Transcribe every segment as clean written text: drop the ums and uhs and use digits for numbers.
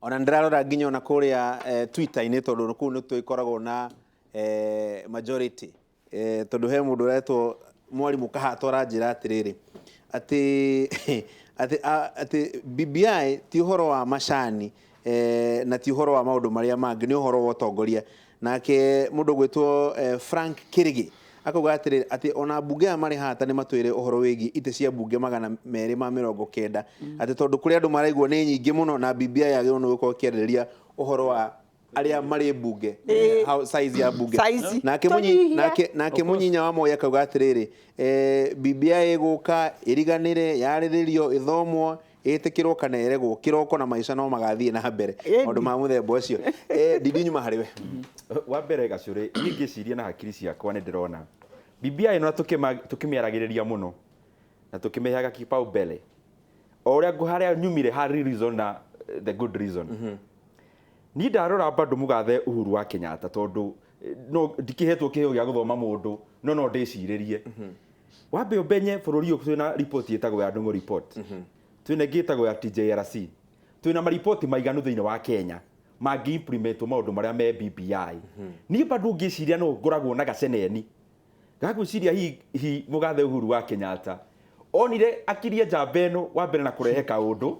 Ona ndĩrarora nginya ona kũrĩa Twitter-inĩ, tondũ kũu nĩ tũkoragwo na majority, tondũ he mũndũ ũretwo Mwarimũ Kahato aranjĩra atĩrĩrĩ, atĩ BBI ti ũhoro wa macani, na ti ũhoro wa maũndũ marĩa mangĩ, nĩ ũhoro wa ũtongoria. Nake mũndũ ũgwĩtwo Frank Kĩrĩgĩ akauga atĩrĩrĩ, atĩ ona mbunge aya marĩ hata nĩ matwĩre ũhoro wĩgiĩ itĩ cia mbunge 290, atĩ tondũ kũrĩ andũ maraigua nĩ nyingĩ mũno, na BBI yagĩrĩirwo nĩ gũkorwo ĩkĩarĩrĩria ũhoro wa arĩa marĩ mbunge, how size ya mbunge. Size. Nake Tũnyihie. Nake Mũnyinya wa Moi akauga atĩrĩrĩ, BBI ĩgũka ĩriganĩre, yarĩrĩrio, ĩthomwo, ĩtĩkĩrwo kana ĩregwo, kĩroko na maica no magathiĩ na mbere. Maũndũ ma mũthemba ũcio. Ndindi nyuma harĩ we. Wa mbere, Gacũrĩ, niĩ ngĩciria na hakiri ciakwa nĩ ndĩrona BBI ĩno na tũkĩmĩaragĩrĩria mũno na tũkĩmĩheaga kipaumbele o ũrĩa harĩa nyumire harĩ reason na the good reason. Niĩ ndarora bado mũgathe Uhuru wa Kenyatta, tondũ no ndikĩhetwo kĩheo gĩa gũthoma mũndũ, no ndĩcirĩrie wambe ũmenye bũrũri ũyũ twĩna riboti ĩtagwo ya Ndung'u report, twĩna ĩngĩ ĩtagwo ya TJRC, twĩna mariboti maiganu thĩinĩ wa Kenya mangĩ implementwo maũndũ marĩa me BBI. Niĩ bado ngĩciria no ngoragwo na gaceneni gagwĩciria hihi mũgathe Uhuru wa Kenyatta onire akirie njamba ĩno wa mbere na kũrehe kaũndũ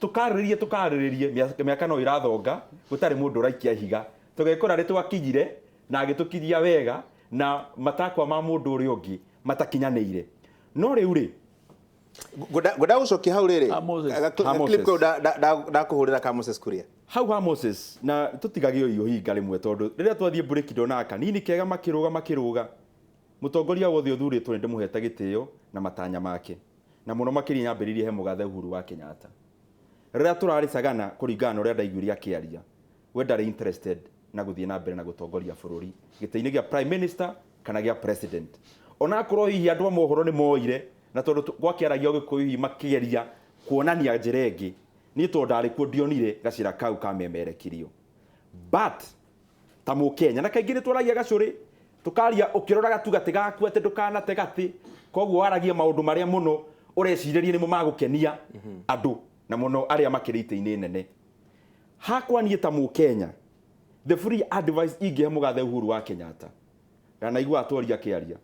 tũkarĩrĩrie mĩaka no ĩrathonga, gũtarĩ mũndũ ũraikia ihiga, tũgekora nĩ twakinyire na agĩtũkinyia wega na matakwa ma mũndũ ũrĩa ũngĩ matakinyanĩire. No rĩu rĩ, Ngwenda gũcokia hau rĩrĩ. Ha Moses. Ha clip Moses. kau ndakũhũrĩra ka Moses Kuria. Hau ha Moses na tũtigage ũhinga rĩmwe, tondũ rĩrĩa twathiĩ mburĩki ndonaga kanini kega makĩrũga makĩrũga. Mũtongoria wothe ũthurĩtwo nĩ ndĩmũhete gĩtĩo na matanya make, na mũno makĩria nyambĩrĩirie he mũgathe Uhuru wa Kenyatta. Rĩrĩa tũrarĩ Sagana, kũringana na ũrĩa ndaiguire akĩaria, we ndarĩ interested na gũthiĩ na mbere na gũtongoria bũrũri gĩtĩ-inĩ gĩa prime minister kana gĩa president, onakorwo hihi andũ a mohoro nĩ moire na tondũ gwakĩaragia Ũgĩkũyũ hihi makĩgeria kuonania njĩra ĩngĩ. Niĩ tondũ ndarĩ kuo ndionire gacĩra kau kamemerekirio, but ta Mũkenya, na kaingĩ nĩ twaragia, Gacũrĩ, tũkaria ũkĩroraga tu gatĩ gaku atĩ ndũkanate gatĩ, koguo waragia maũndũ marĩa mũno ũrecirĩria nĩmo magũkenia andũ na mũno arĩa makĩrĩ itĩ-inĩ nene. Hakwa niĩ ta Mũkenya, the free advice ingĩhe mũgathe Uhuru wa Kenyatta, ndanaigua atwari akĩaria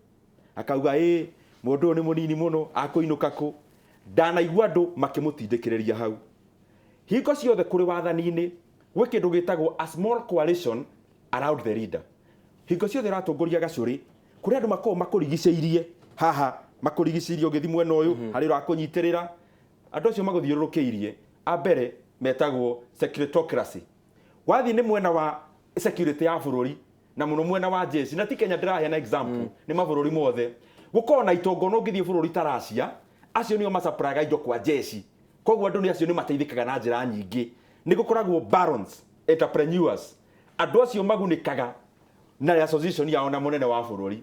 akauga ĩ mũndũ ũyũ nĩ mũnini mũno akũinũka kũ. Ndanaigua andũ makĩmũtindĩkĩrĩria hau. Hingo ciothe kũrĩ wathani-inĩ gwĩ kĩndũ gĩtagwo a small coalition around the leader. Hingo ciothe ũratongoria, Gacũrĩ, kũrĩ andũ makoragwo makũrigicĩirie haha, makũrigicĩirie ũgĩthiĩ mwena ũyũ, harĩ ũrakũnyitĩrĩra. Andũ acio magũthiũrũrũkĩirie a mbere metagwo securitocracy. Wathiĩ nĩ mwena wa security ya bũrũri na mũno mwena wa jeshi, na ti Kenya ndĩraheana example, nĩ mabũrũri mothe gũkorwo na itongo. No ũngĩthiĩ bũrũri ta Russia, acio nĩo macapraga indo kwa jeshi, koguo andũ nĩ acio nĩ mateithĩkaga na njĩra nyingĩ. Nĩ gũkoragwo barons, entrepreneurs, andũ acio magunĩkaga na association yao na mũnene wa bũrũri.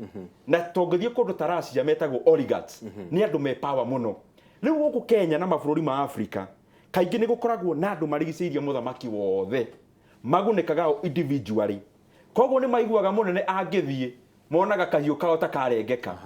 Na tũngĩthiĩ kũndũ ta Russia metagwo oligarchs, nĩ andũ me power mũno. Rĩu gũkũ Kenya na mabũrũri ma Africa kaingĩ nĩ gũkoragwo na andũ marigicĩirie mũthamaki wothe magunĩkaga o individually, koguo nĩ maiguaga mũnene angĩthiĩ monaga kahiũ kao ta karengeka.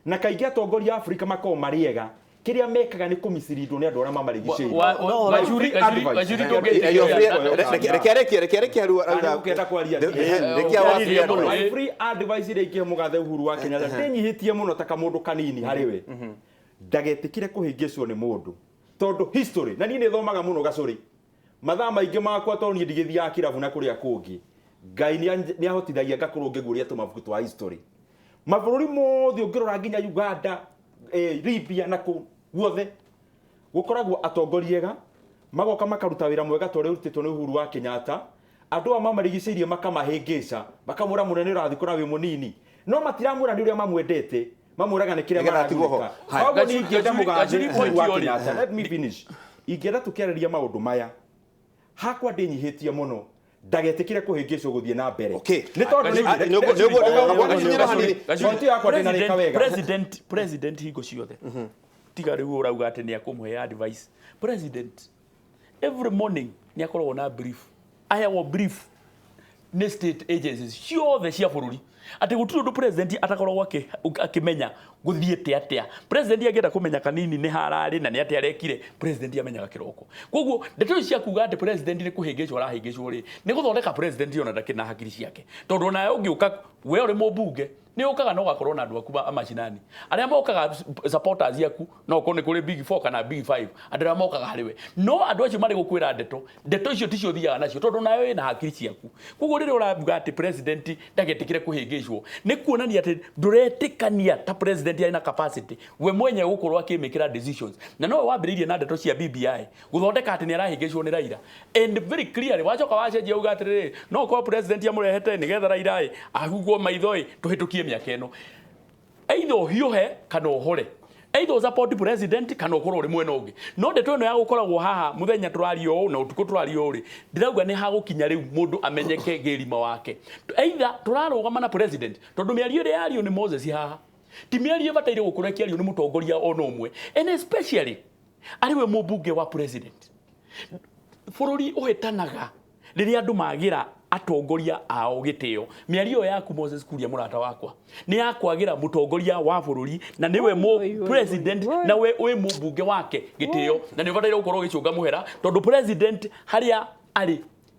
Na kaingĩ atongoria a Afrika makoragwo marĩ ega, kĩrĩa mekaga nĩ kũmicirindwo nĩ andũ arĩa mamarigicĩirie. Gacuri, Gacuri, Gacuri, ndũngĩtĩkĩra. Reke arekie hau. Kana ũkĩenda kwaria. Rekia wa free advice. My free advice ĩrĩa ingĩhe mũgathe Uhuru wa Kenyatta, ndĩnyihĩtie mũno ta kamũndũ kanini harĩ we, ndagetĩkĩre kũhĩngĩcwo nĩ mũndũ, tondũ history, na niĩ nĩ thomaga mũno, Gacũrĩ, mathaa maingĩ makwa, tondũ niĩ ndigĩthiaga kĩrabu na kũrĩa kũngĩ, Ngai nĩ ahotithagia ngakorwo ngĩguũria tũmabuku twa history. Mabũrũri mothe ũngĩrora nginya Uganda, Libya na kũu guothe gũkoragwo atongoria ega magoka makaruta wĩra mwega ta ũrĩa ũrutĩtwo nĩ Uhuru wa Kenyatta. Andũ aya mamarigicĩirie makamahĩngĩca, makamwĩra, "Mũnene, ũrathiĩ kũra wĩ mũnini," no matiramwĩra nĩ ũrĩa mamwendete, mamwĩraga nĩ kĩrĩa Nĩgetha atigwo ho. maragurĩka. Haya. Koguo niĩ ingĩenda mũgathe Gacuri, Uhuru point wa yorĩ. Kenyatta, let me finish, ingĩenda tũkĩarĩria maũndũ maya, hakwa ndĩnyihĩtie mũno, ndagetĩkĩre kũhĩngĩcwo gũthiĩ na mbere. Nĩ tondũ Gakinyĩra hanini. Point yakwa ndĩnarĩka wega. President hingo ciothe, tiga rĩu ũrauga atĩ nĩ akũmũhe advice, president every morning nĩ akoragwo na brief, aheagwo brief. Nĩ state agencies ciothe cia bũrũri, atĩ gũtirĩ ũndũ president atakoragwo akĩmenya gũthiĩte atĩa. President angĩenda kũmenya kanini nĩ hararĩ na nĩ atĩa arekire, president amenyaga kĩroko. Koguo ndeto ici cia kuga atĩ president nĩ kũhĩngĩcwo arahĩngĩcwo rĩ, nĩ gũthondeka president ona ndakĩrĩ na hakiri ciake, tondũ onawe ũngĩũka we ũrĩ mũmbunge nĩ ũkaga na ũgakorwo na andũ aku a macinani arĩa mokaga, supporters aku, no ũkorwo nĩ kũrĩ big four kana big five, andũ arĩa mokaga harĩ we. No andũ acio marĩ gũkwĩra ndeto, ndeto icio ticio ũthiaga nacio, tondũ nawe wĩna hakiri ciaku. Koguo rĩrĩa ũravuga atĩ president ndagetĩkĩre kũhĩngĩcwo, nĩ kuonania atĩ ndũretĩkania ta president arĩ na capacity we mwenyewe gũkorwo akĩmĩkĩra decisions. Na nowe wambĩrĩirie na ndeto cia BBI gũthondeka atĩ nĩ arahĩngĩcwo nĩ Raila, and very clearly wacoka wacenjia uga atĩrĩrĩ, no korwo president amũrehete nĩgetha Raila ĩ ahungwo maitho ĩ tũhĩtũkie mĩaka ĩno. Either ũhiũhe kana ũhore, either support president kana ũkorwo ũrĩ mwena ũngĩ. No ndeto ĩno ya gũkoragwo haha mũthenya tũraria ũũ na ũtukũ tũraria ũũ rĩ, ndĩrauga nĩ hagũkinya rĩu mũndũ amenyeke gĩrima wake. Either tũrarũgama na president, tondũ mĩario ĩrĩa yario nĩ Moses haha ti mĩario ĩbataire gũkorwo ĩkĩario nĩ mũtongoria ona ũmwe, and especially arĩ we mũmbunge wa president. Bũrũri ũhĩtanaga rĩrĩa andũ magĩra atongoria ao gĩtĩo. Mĩario ĩyo yaku, Moses Kuria, mũrata wakwa, nĩ ya kwagĩra mũtongoria wa bũrũri na nĩwe mũ Oi, oi, president oi, oi. na we wĩ mũmbunge wake gĩtĩo, na nĩ ũbataire gũkorwo ũgĩcũnga mũhera, tondũ president harĩa arĩ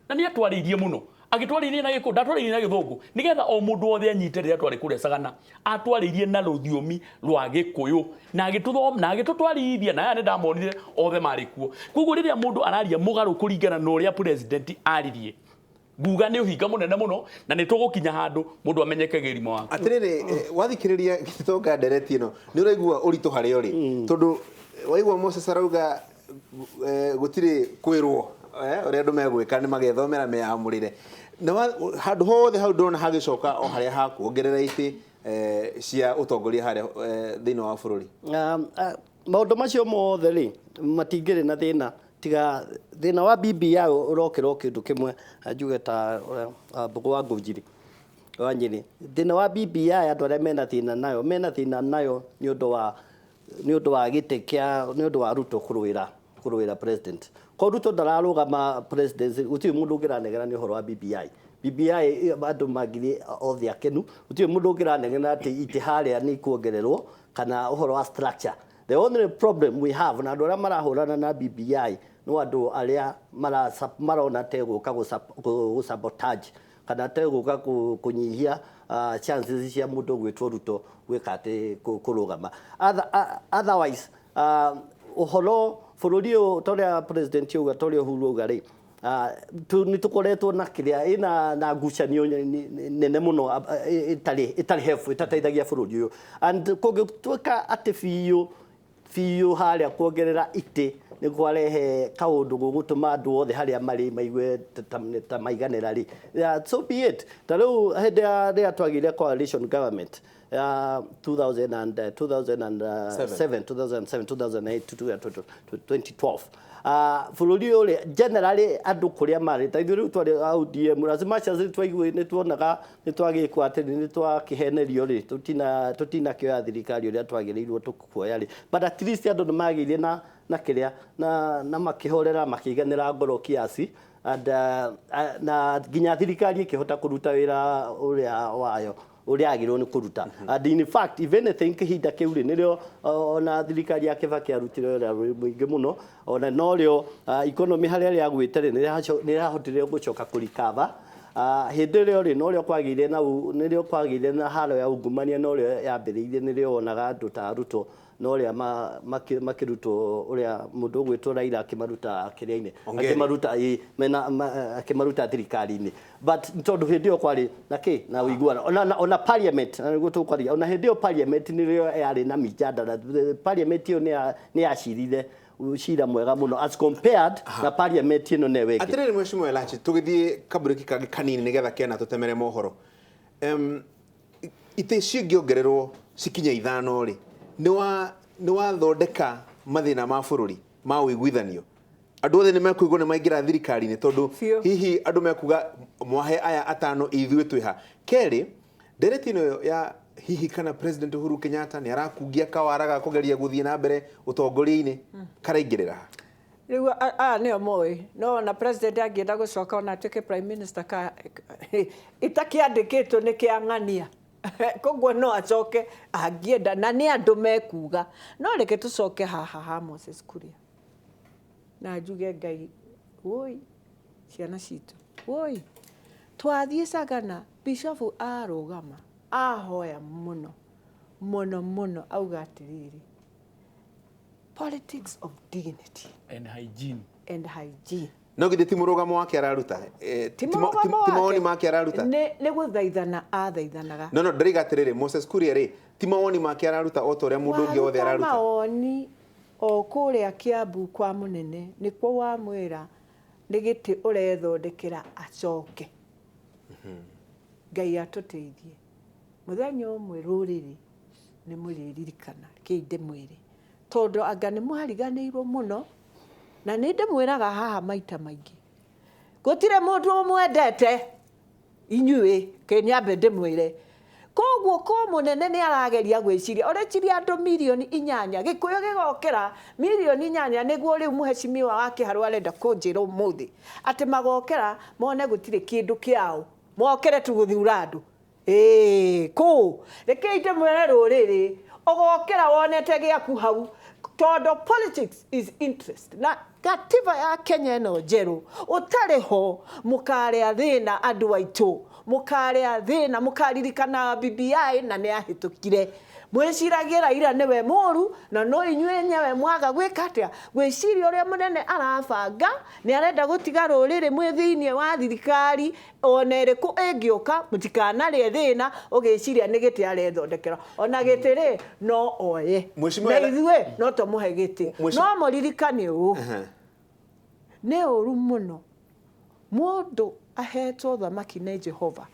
na nĩ atwarĩirie mũno, agĩtwarĩirie na gĩkũ, ndatwarĩirie na gĩthũngũ nĩgetha o mũndũ wothe anyite. Rĩrĩa twarĩ kũrĩa Sagana, atwarĩirie na rũthiomi rwa gĩkũyũ na agĩtũthom na agĩtũtwarithia, na aya nĩ ndamonire othe marĩ kuo. Koguo rĩrĩa mũndũ araria mũgarũ kũringana na ũrĩa president aririe, nguga nĩ ũhinga mũnene mũno, na nĩ tũgũkinya handũ mũndũ amenyeke gĩrimo wake. Atirĩrĩ, wathikĩrĩria gĩtonga ndereti ĩno, nĩ ũraigua ũritũ harĩa ũrĩ, tondũ waigua Moses arauga gũtirĩ kwĩrwo ũrĩa andũ megwĩka, nĩ magethomera meyamũrĩre. Na handũ hothe hau ndĩrona hagĩcoka o harĩa hakuongerera itĩ cia ũtongoria harĩa thĩinĩ wa bũrũri. Maũndũ macio mothe rĩ, matingĩrĩ na thĩna tiga thĩna wa BBI ũrokĩra o kĩndũ kĩmwe. Njuge ta Mbũgũ wa Ngũnjiri wa Nyĩrĩ, thĩna wa BBI, andũ arĩa mena thĩna nayo, mena thĩna nayo nĩ ũndũ wa gĩtĩ kĩa, nĩ ũndũ wa Ruto kũrũĩra president. Ko Ruto ndararũgama presidency, gũtirĩ mũndũ ũngĩranegena nĩ ũhoro wa BBI. BBI andũ mangiri othe akenu, gũtirĩ mũndũ ũngĩranegena atĩ itĩ harĩa nĩ ikuongererwo kana ũhoro wa structure. The only problem we have na andũ arĩa marahũrana na BBI no andũ arĩa marona tegũka gũ sabotage kana tegũka kũnyihia chances cia mũndũ gwĩtwo Ruto gwĩka atĩ kũrũgama. Otherwise ũhoro bũrũri ũyũ, ta ũrĩa president auga, ta ũrĩa Uhuru auga rĩ, nĩ tũkoretwo na kĩrĩa ĩna na ngucanio nene mũno, ĩtarĩ helpful, ĩtateithagia bũrũri ũyũ. And kũngĩtuĩka atĩ biũ biũ harĩa kuongerera itĩ nĩ kwarehe kaũndũ gũgũtũma andũ othe harĩa marĩ maigue ta maiganĩra rĩ, yeah, so be it. Ta rĩu hĩndĩ ya rĩrĩa twagĩire coalition government ya 2000 and, 2007, 2007, 2008 to 2012, bũrũri ũyũ rĩ, generally andũ kũrĩa marĩ, ta ithuĩ rĩu twarĩ a ODM, as much as twaigua nĩ tuonaga nĩ twagĩkwo atĩ nĩ twakĩhenerio rĩ, tũtinakĩoya thirikari ũrĩa twagĩrĩirwo tũkuoya rĩ, but at least andũ nĩ magĩire na kĩrĩa na makĩhorera, makĩiganĩra ngoro kiasi, and na nginya thirikari ĩkĩhota kũruta wĩra ũrĩa wayo ũrĩa yagĩrĩirwo nĩ kũruta. And in fact, if anything, kĩhinda kĩu rĩ, nĩrĩo ona thirikari ya Kibaki yarutire wĩra mũingĩ mũno, ona norĩo economy harĩa rĩagwĩte rĩ, nĩ rĩahotire gũcoka kũrikava. Hĩndĩ ĩrĩa rĩ, norĩo kwagĩire na nĩrĩo kwagĩire na haro ya ungumania, norĩo yambĩrĩirie, nĩrĩo wonaga andũ ta Ruto norĩa makĩrutwo, ũrĩa mũndũ ũgwĩtwo Raila akĩmaruta kĩrĩa-inĩ. Ongeri. Akĩmaruta ĩ, mena akĩmaruta thirikari-inĩ, but tondũ hĩndĩ ĩyo kwarĩ na kĩ na ũiguano ona parliament, na nĩguo tũkwaria, ona hĩndĩ ĩyo parliament nĩrĩo yarĩ na mijadala. Parliament ĩyo nĩ yacirire cira mwega mũno as compared na parliament ĩno newe ĩngĩ. Atirĩrĩ, mheshimiwa Elachi, tũgĩthiĩ kamburĩki kangĩ kanini nĩgetha kena tũtemere mohoro. Itĩ cingĩongererwo cikinye 5 rĩ, nĩ wathondeka mathĩna ma bũrũri ma ũiguithanio, andũ othe nĩ mekũigua nĩ maingĩra thirikari-inĩ, tondũ Biũ. hihi andũ mekuga mwahe aya atano, ithuĩ twĩ ha? Kerĩ, ndereti ĩno ya hihi kana President Uhuru Kenyatta nĩ arakungia kawara ga kũgeria gũthiĩ na mbere ũtongoria-inĩ karaingĩrĩra ha? Rĩu aya nĩo moĩ no ona president angĩenda gũcoka ona atuĩke prime minister ka itakĩandĩkĩtwo nĩ kĩang'ania koguo no acoke angĩenda na nĩ andũ mekuga. No reke tũcoke haha ha Moses Kuria na njuge Ngai woi ciana citũ woi twathiĩ Sagana bishofu arũgama ahoya mũno mũno mũno auga atĩrĩrĩ, politics of dignity and hygiene. And hygiene. No githĩ ti mũrũgamo wake araruta? Ti ti mawoni make araruta? Nĩ gũthaithana athaithanaga. No ndĩraiga atĩrĩrĩ, Moses Kuria rĩ, ti mawoni make araruta o ta ũrĩa mũndũ ũngĩ wothe Waruta araruta? Mawoni o kũrĩa Kiambu kwa mũnene nĩkuo wamwĩra nĩ gĩtĩ ũrethondekera acoke. Ngai atũteithie mũthenya ũmwe rũrĩrĩ nĩ mũrĩririkana kĩi ndĩmwĩre, tondũ anga nĩ mwariganĩirwo mũno na nĩ ndĩmwĩraga haha maita maingĩ gũtirĩ mũndũ ũmwendete inyuĩ kĩnyambe ndĩmwĩre. Koguo ko mũnene nĩ arageria gwĩciria ũreciria andũ 8 mirioni Gĩkũyũ gĩgokĩra 8 mirioni nĩguo rĩu mũhecimiwa wa Kĩharũ arenda kũnjĩra ũmũthĩ atĩ magokĩra mone gũtirĩ kĩndũ kĩao mokĩre tu gũthura andũ. Ĩĩ kũ rekei ndĩmwĩre rũrĩrĩ ũgokĩra wonete gĩaku hau tondũ politics is interest na gatiba ya Kenya ĩno njerũ ũtarĩ ho mũkarĩa thĩna andũ aitũ mũkarĩa thĩna mũkaririkana BBI na nĩ yahĩtũkire mwĩciragie Raila nĩwe mũru na no inyuĩ enyewe mwaga gwĩka atĩa gwĩciria ũrĩa mũnene arabanga nĩ arenda gũtiga rũrĩrĩ mwĩ thĩiniĩ wa thirikari ona ĩrĩkũ ĩngĩũka mũtikanarĩe thĩna ũgĩciria nĩ gĩtĩ arethondekera ona gĩtĩ rĩ no oye Mheshimiwa na ithuĩ no tũmũhe gĩtĩ no mũririkane ũũ nĩ ũru mũno mũndũ ahetwo thamaki nĩ Jehova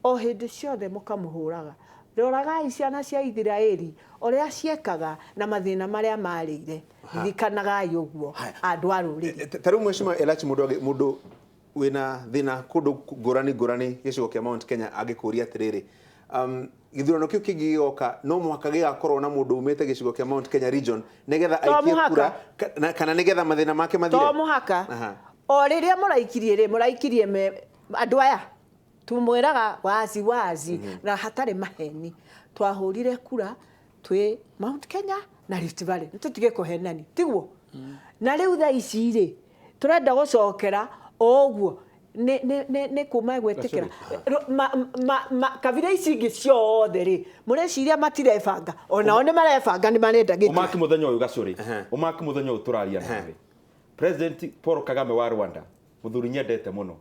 o hĩndĩ ciothe mũkamũhũraga. Roragai ciana cia Ithiraeli ũrĩa ciekaga na mathĩna marĩa marĩire ririkanagai ũguo andũ a rũrĩrĩ. Ta rĩu Mheshimiwa Elachi, mũndũ wĩna thĩna kũndũ ngũrani ngũrani gĩcigo kĩa Mount Kenya angĩkũria atĩrĩrĩ, gĩthurano kĩu kĩngĩ gĩgoka no mũhaka gĩgakorwo na mũndũ umĩte gĩcigo kĩa Mount Kenya region nĩgetha To aikie mũhaka. kura kana nĩgetha mathĩna make mathire? To mũhaka. Aha. O rĩrĩa mũraikirie rĩ mũraikirie me andũ aya tumwĩraga wazi wazi na hatarĩ maheni twahũrire kura twĩ Mount Kenya na Rift Valley nĩtũtige kũhenani tiguo na rĩu thaa ici rĩ tũrenda gũcokera o ũguo nĩ kuma gwĩtĩkĩra kabira ici ingĩ ciothe rĩ mũreciria matirebanga onao nĩ marebanga nĩ marenda gĩtĩ. Ũmaki mũthenya ũyũ gacũrĩ ũmaki mũthenya ũyũ tũraria nawe President Paul Kagame wa Rwanda mũthuri nyendete mũno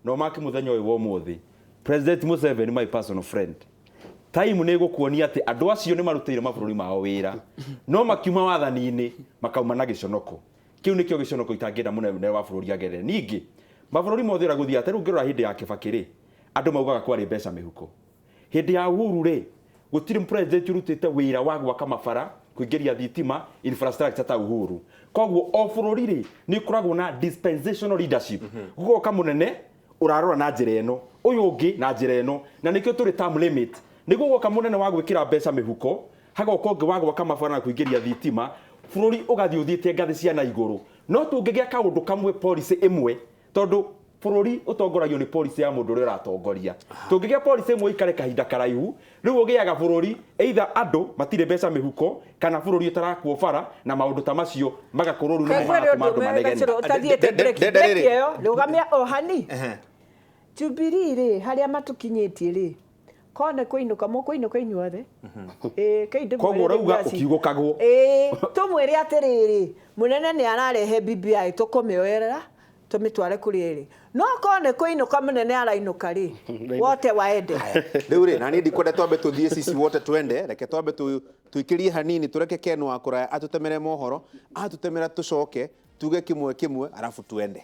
na ũmaki mũthenya ũyũ wa ũmũthĩ President Museveni, my personal friend, time nĩ ĩgũkuonia atĩ andũ acio nĩ marutĩire mabũrũri mao wĩra no makiuma wathani-inĩ makauma na gĩconoko kĩu nĩkĩo gĩconoko itangĩenda mũnene wa bũrũri agerere. Ningĩ mabũrũri mothe ũrĩa gũthiaga ta rĩu ũngĩrora hĩndĩ ya Kibaki rĩ andũ maugaga kwarĩ mbeca mĩhuko hĩndĩ ya Uhuru rĩ gũtirĩ president ũrutĩte wĩra wa gwaka mabara kũingĩria thitima infrastructure ta Uhuru. Koguo o bũrũri rĩ nĩ ũkoragwo na dispensational leadership gũgoka mũnene ũrarora na njĩra ĩno ũyũ ũngĩ na njĩra ĩno na nĩkĩo tũrĩ term limit nĩguo goka mũnene wa gwĩkĩra mbeca mĩhuko hagoka ũngĩ wa gwaka mabara na kũingĩria thitima bũrũri ũgathiĩ ũthiĩte ngathĩ cia na igũrũ no tũngĩgĩa kaũndũ kamwe policy ĩmwe tondũ bũrũri ũtongoragio nĩ policy ya mũndũ ũrĩa ũratongoria tũngĩgĩa policy ĩmwe ikare kahinda karaihu rĩu ũgĩaga bũrũri either andũ matirĩ mbeca mĩhuko kana bũrũri ũtarakwo bara na maũndũ ta macio magakorwo rĩu nĩmo maratũma andũ manegene. Ũtathiĩte break Ndenda break rĩrĩ. ĩyo rũgamia o hani Jubilee rĩ harĩa matũkinyĩtie rĩ korwo nĩ kũinũka mũkũinũka inyuothe. Ĩĩ kĩi ndĩmwĩre. Koguo ũrauga rĩu aci- ũkiugũkagwo. Ĩĩ tũmwĩre atĩrĩrĩ mũnene nĩ ararehe BBI tũkũmĩoerera tũmĩtware kũrĩa ĩrĩ no korwo nĩ kũinũka mũnene arainũka rĩ wote waende. Rĩu rĩ na niĩ ndikwenda twambe tũthiĩ sisi wote twende reke twambe tuikĩrie hanini tũreke Ken wa kũraya atũtemere mohoro atũtemera tũcoke tuge kĩmwe kĩmwe arabu tuende.